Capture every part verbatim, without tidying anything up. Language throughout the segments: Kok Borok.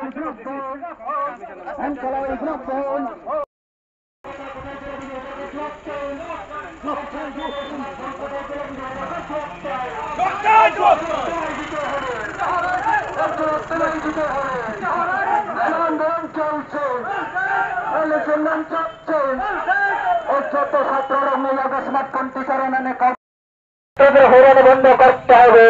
আন্দোলন চলছে, আন্দোলন চলছে। অসত্য ছাত্ররা মূল অকস্মাৎ কণ্ঠীকরণে ছাত্রদের হয়রানি বন্ধ করতে হবে।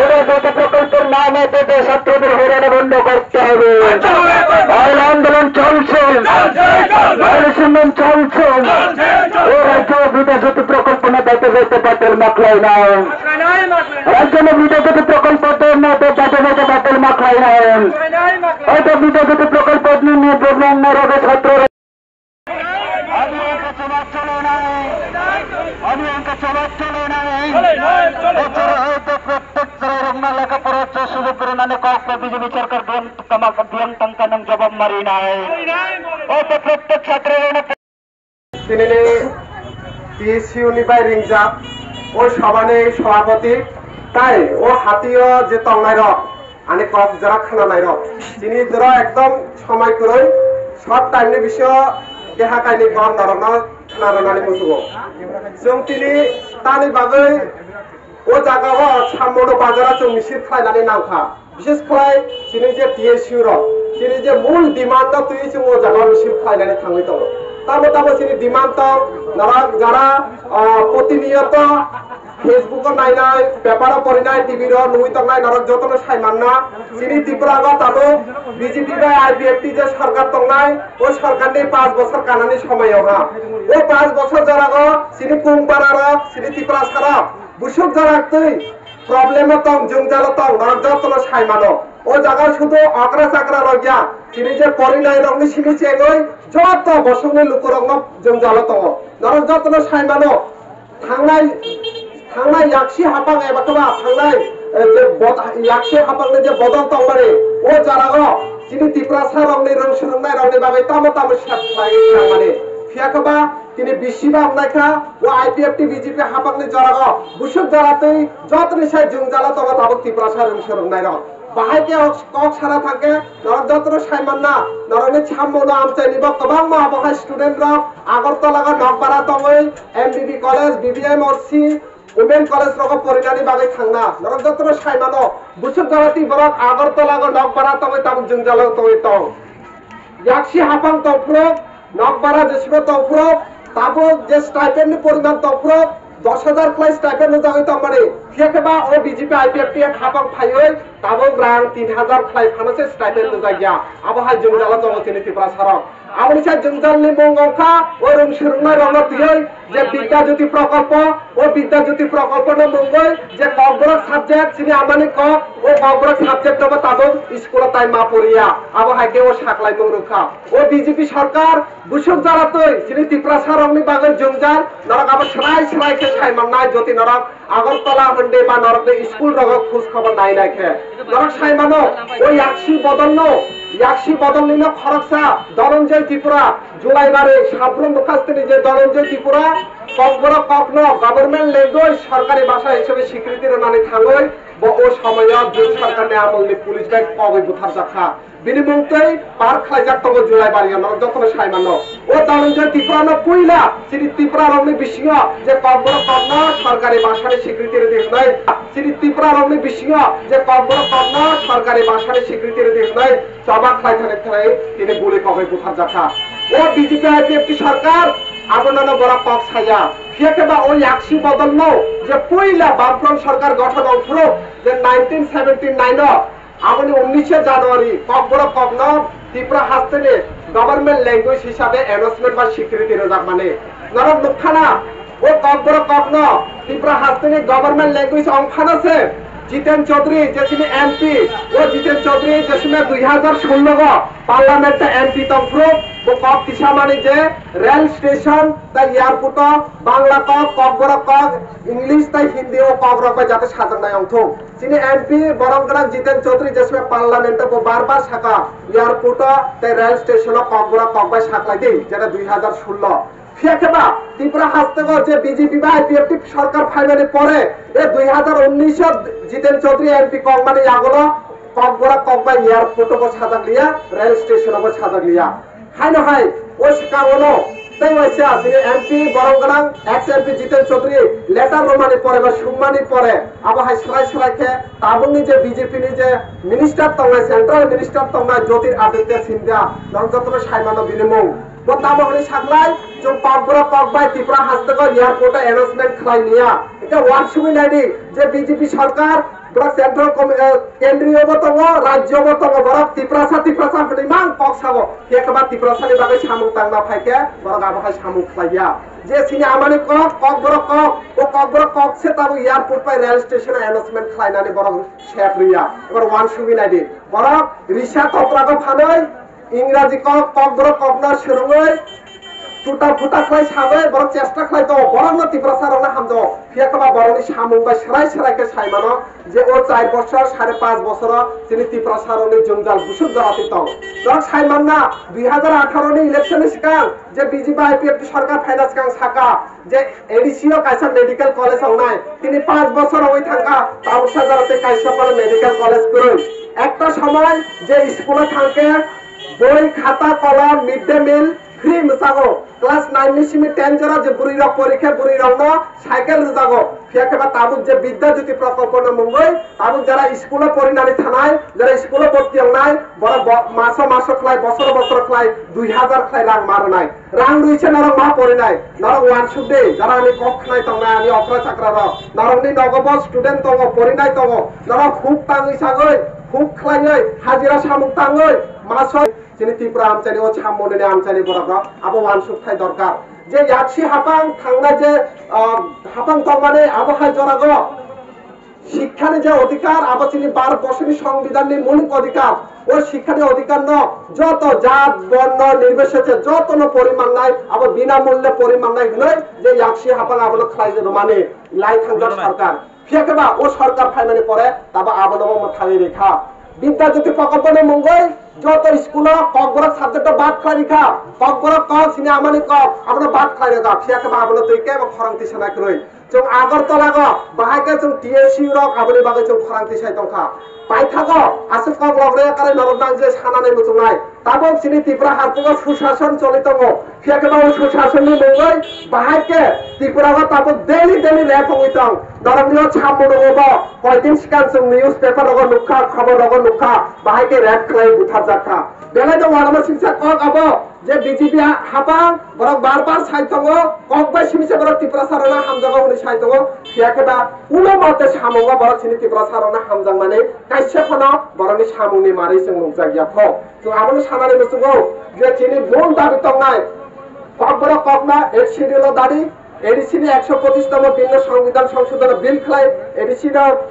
ওদের যত প্রকল্পের নাম আছে, যে ছাত্রদের হয়রানি বন্ধ করতে হবে। আন্দোলন চলছে, আন্দোলন চলছে। ও রাজ্য বিদ্যা জ্যোতি প্রকল্প না দিতে যেতে বাতিল মাখলাই না। রাজ্য বিদ্যা জ্যোতি প্রকল্প না দিতে যেতে বাতিল মাখলাই না। হয়তো বিদ্যা জ্যোতি প্রকল্প নিয়ে ছাত্র অভিযান চলে নাই, অভিযান চলে নাই। বছর হয়তো প্রত্যেক জেলায় রমনা লেখাপড়ার যে সুযোগ করে নানি কয়েকটা বিজেপি সরকার বিয়ান tangka nang jobab mari nai. Hwnkhe protek chhatri rok no tini ni T S U ni bai ringjak o sabani sobhapoti tai o hatio je tongnai rok ani kok jora khana nai rok. Tini jora ekdom somai kwrwi short time ni bisingo keha kainwi kok norok no khana rwnani muchungo. Chwng tini tani bagwi o jaga o Sambono bazar o chwng misil khlai nani nang kha. Bishes khlai chini je T S U rok, chini je mul demand no twi chwng o jaga o misil khlai nani thangwi tongo. Tamo tamo chini demand tong, norok jara, ah, protiniyoto Facebook o nainai, paper o porinai, T V ro nugwi tongnai, norok jotono sai manna. Chini Tripura o tabuk B J P bai I P F T je sarkar tongnai, o sarkar ni panch bochor kanani somoy o ha. O panch bochor jora o chini kung bara rok, chini Tiprasa rok busuk jora twi problem o tong, jwngjal o tong, norok jotono sai mano. O jaga sudu okra chakra rok ya, chini je porinai rok ni simi chengwi joto bosongni lukurok no jwngjal o tongo. Norok jotono sai mano. Thangnai, thangnai yaksi hapang eba khe ba thangnai, eh, je bod-, yaksi hapang ni je bodol tongmani, o jora o chini Tiprasa rok ni rwng swrwngnai rok ni bagwi tamo tamo sep khlai thangmani. Phiya khe ba tini bisi ba wngnai kha, o I P F T B J P hapang ni jora o busuk jora twi jotoni sai jwngjal o tongo tabuk Tiprasa rwng swrwngnai rok. Bahai khe o kok sana thangkhe norok jotono sai manna, norokni samungno amchaini bo kwbangma abo hai student rok Agartala o nokbara tongwi M B B college, B B M O C, women college rogo porinani bagwi thangna. Norok jotono sai mano, busuk jalati borok Agartala o nokbara tongwi tabuk jwngjalo tongwi tong. Yaksi hapang tongphuru, nokbara jesimo tongphuru, tabuk je stipend ni poriman tongphuru, dos hajar khlai stipend nujagwi tongmani. Phiya khe ba o B J P I P F T hapang phaiwi tabuk rang tin hajar khlai phano se stipend nujagya. Abo hai jwngjalo tongo chini Tiprasa rok. Aboni sai jwngjal ni mung wngkha o rwng swrwngnai rokno twiwi je Bidya Jyoti Prokolpo, o Bidya Jyoti Prokolpo no mungwi je Kokborok subject chini amani kok, o Kokborok subject no bo tabuk school o tai ma poriya, abo hai khe o saklaimung rwkha. O B J P sarkar busuk jora twi chini Tiprasa rokni bagwi jwngjal, norok abo swrai swrai khe sai mannai jyoti norok Agartala hwnde ba norokni school rogo khoj khobor nai nai khe. Norok sai mano, o yaksi bodolno, yaksi bodolnino khoroksa Dhananjay Tripura, Julaibari, Sabrum Bukhastini je Dhananjay Tripura, Kokborok kokno government language, sorkari bhasha hisabe swikriti rwnani thangwi, bo o somoyo Jut sorkarni amolni police bai kogwi butharjak kha. Bini mung twi park khlaijak tongo Julaibari o, norok jotono sai mano. O Dhananjay Tripura no puila chini Tripura rokni bisingo je Kokborok kokno sorkari bhasha ni swikriti rwdi hwnwi, chini Tripura rokni bisingo je Kokborok kokno sorkari bhasha ni swikriti rwdi hwnwi choba khlai thani thani tini guli kogwi butharjak kha. O B J P I P F T sarkar abono no borok kok saya. Phiya khe ba o yaksi bodolno je puila Bamfront sarkar gothon ongphuru je nineteen seventy nine o, aboni unnishe January Kokborok kokno Tripura hasteni government language hisabe announcement ba swikriti rwjakmani. Norok nukkhana, o Kokborok kokno Tripura hasteni government language ongphano se Jiten Chaudhary je chini M P, o Jiten Chaudhary je sumya dui hajar sullo go parliament o M P tongphuru, bo kok tisamani je rail station tei airport o Bangla kok, Kokborok kok, English tei Hindi o kokrok bai jate sajaknai ongthung. Chini M P borok gwnang Jiten Chaudhary je sumya parliament o bo bar bar saka, airport o tei rail station o Kokborok kok bai saklai di, jeta dui hajar sullo. Phiya khe ba Tripura hasteo je B J P bai I P F T sarkar phaimani pore, e dui hajar unnish o Jiten Chaudhary M P kokmani yagulo Kokborok kokbai airport o bo sajak liya, rail station o bo sajak liya. Haino hai, o swkango no, tei waisa chini M P borok gwnang, ex M P Jiten Chaudhary letter romani pore ba sumani pore, abo hai srai srai khe tabukni je B J P ni je minister tongnai, central minister tongnai Jyotiraditya Scindia, norok jotono saimano bini mung. Bo tamo hwnwi saklai, chwng kokborok kokbai Tripura hasteo airport o announcement khlai niya. Hwnkhe uansugwi naidi je B J P sarkar, borok central com-, eh, kendriyo bo tongo, rajyo bo tongo, borok Tiprasa, Tiprasa hwnwi mang kok sago. Phiya khe ba Tiprasani bagwi samung tangna phai khe borok abo hai samung khlai ya. Je chini amani kok, kokborok kok, o kokborok kok se tabuk airport bai rail station o announcement khlainani borok sep rwya. Ebar uansugwi naidi. Borok risa toprago phanwi Ingraji kok, kokborok kokno swrwngwi tuta phuta khlai sagwi borok chesta khlai tongo, borokno Tiprasa rokno hamjago. Phiya khe ba borokni samung bai swrai swrai khe sai mano je o char bosor, sare panch bosoro chini Tiprasa rokni jwngjal busuk jora twi tong. Norok sai manna, dui hajar atharo ni election ni swkang je B J P I P F T sarkar phaina swkang saka, je A D C o kaisa medical college wngnai, tini panch bosor wngwi thangkha, tabuksa jora tei kaisa phano medical college kwrwi. Ekta somoi je school o thangkhe boi, khata, kolom, mid day meal free mwchago. Class nine ni simi ten jora je bwrwi rok pori khe bwrwi rokno cycle rwjago. Phiya khe ba tabuk je Bidya Jyoti Prokolpo no mungwi tabuk jara school o porinani thanai, jara school o bhorti wngnai, borok bo-, maso maso khlai, bosoro bosoro khlai dui hajar khlai rang ma rwnai. Rang rwi se norok ma porinai, norok uansuk de, jara ani kok khnai tongnai, ani okra chakra rok, norokni nogo bo student tongo, porinai tongo, norok huk tangwi sagwi, huk khlaiwi, hajira samung tangwi, masoi chini Tripura amchaini o sammonini amchaini borok rok, abo uansuk thai dorkar. Je yaksi hapang thangna je, ah, hapang tongmani abo hai jorago, Shikkha ni je odhikar, abo chini Bharat borso ni Songbidan ni muluk odhikar. O shikkha ni odhikar no joto jat, borno, nirbisheshe joto no pori mannai, abo binamulye pori mannai hwnwi je yaksi hapang abono khlai rwmani lai thangjak sarkar. Phiya khe ba o sarkar phaimani pore tabo abono bo mwthangwi rikha. Bidya Jyoti Prokolpo ni mungwi joto school o kokborok subject o bad khlai rikha. Kokborok kok chini amani kok abono bad khlai rikha. Phiya khe ba abono twi kebo khorang tisa nai kwrwi. Chwng Agartala go bahai khe chwng T S U rok aboni bagwi chwng khorang tisai tongkha. Paithago aswk kok logre yakarwi norok nang je sanani muchungnai. Tabuk chini Tripura hasteo Sushason choli tongo. Phiya khe bo Sushason ni mungwi bahai khe Tripura go tabuk daily daily rape wngwi tong. Norokni o samung rwgo bo. Koidin swkang chwng news paper rogo nukha, khobor rogo nukha. Bahai khe rape khlai butharjak kha. Belai no uanama singsa kok abo. Je B J P ha-, hapang borok bar bar sai tongo, kok bai simi se borok Tiprasa rokno hamjago hwnwi sai tongo, phiya khe ba ulo mate samungo borok chini Tiprasa rokno hamjakmani kaisa phano borokni samungni manwi chwng nukjak ya kho. Chwng abono sanani muchungo je chini mul dabi tongnai, kok borok kokno eighth schedule o dadi, A D C ni ekso pochish tomo bill no Songbidan Songshodhon bill khlai, A D C no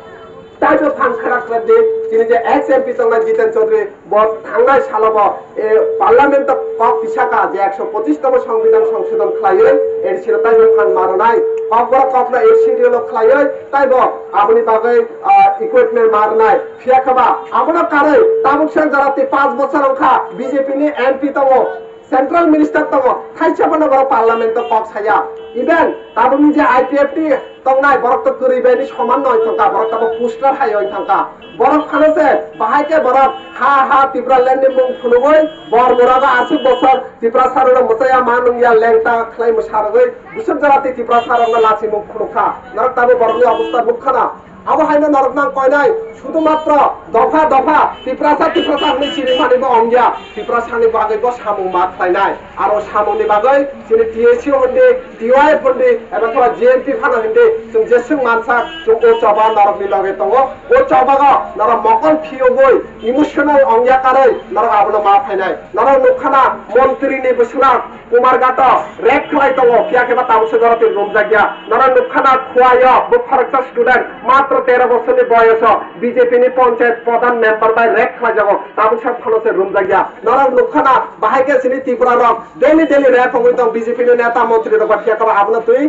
taito phan khara khlai di, chini je ex M P tongnai Jiten Chaudhary, bo thangnai salo bo, e, parliament o kok tisaka je ekso pochish tomo Songbidan Songshodhon khlaiwi A D C no taito phan marnai, kok borok kokno eighth schedule o khlaiwi taibo aboni bagwi, ah, equipment marnai. Phiya khe ba abono karwi tabuk seng jora tei panch bochor wngkha B J P ni M P tongo. Central Minister tongo, thaisa phano borok Parliament o kok saya. Even tabukni je I P F T tongnai borok to kwrwi bai ni soman no wngthangkha, borok tabuk poster hai wngthangkha. Borok phano se bahai khe borok ha ha Tipraland ni mung phunugwi bor mura ba aswk bosor Tiprasa rok mwchaya ma nungya lengta khlai mwsarogwi bwswk jora tei Tiprasa rok no lachimung phunukha. Norok tabuk borokni obostha nukha na. Abo haino norok nang koinai, sudhumatro dopha dopha Tiprasa, Tiprasa hwnwi sini mani bo ongya, Tiprasani bagwi bo samung ma khlainai. Aro samungni bagwi chini T S U hwndi, T Y F hwndi, eba khe G N P phano hwndi, chwng jeswk mansa, chwng o choba norokni loge tongo. O chobago norok mokol phiyogwi, emotional ongya karwi norok abono ma phainai. Norok nukha na, montrini bwswlak, Kumarghato rape khlai tongo, phiya khe ba tabuk se jora twi rumjakya. Norok nukha na Khowai o bo khoroksa student matro tero bosorni boyoso B J P ni panchayat pradhan member bai rape khlaijago, tabuk se phano se rumjakya. Norok nukha na bahai khe chini Tripura rok daily daily rape wngwi tong B J P ni neta montri rok bai, phiya khe ba abono twi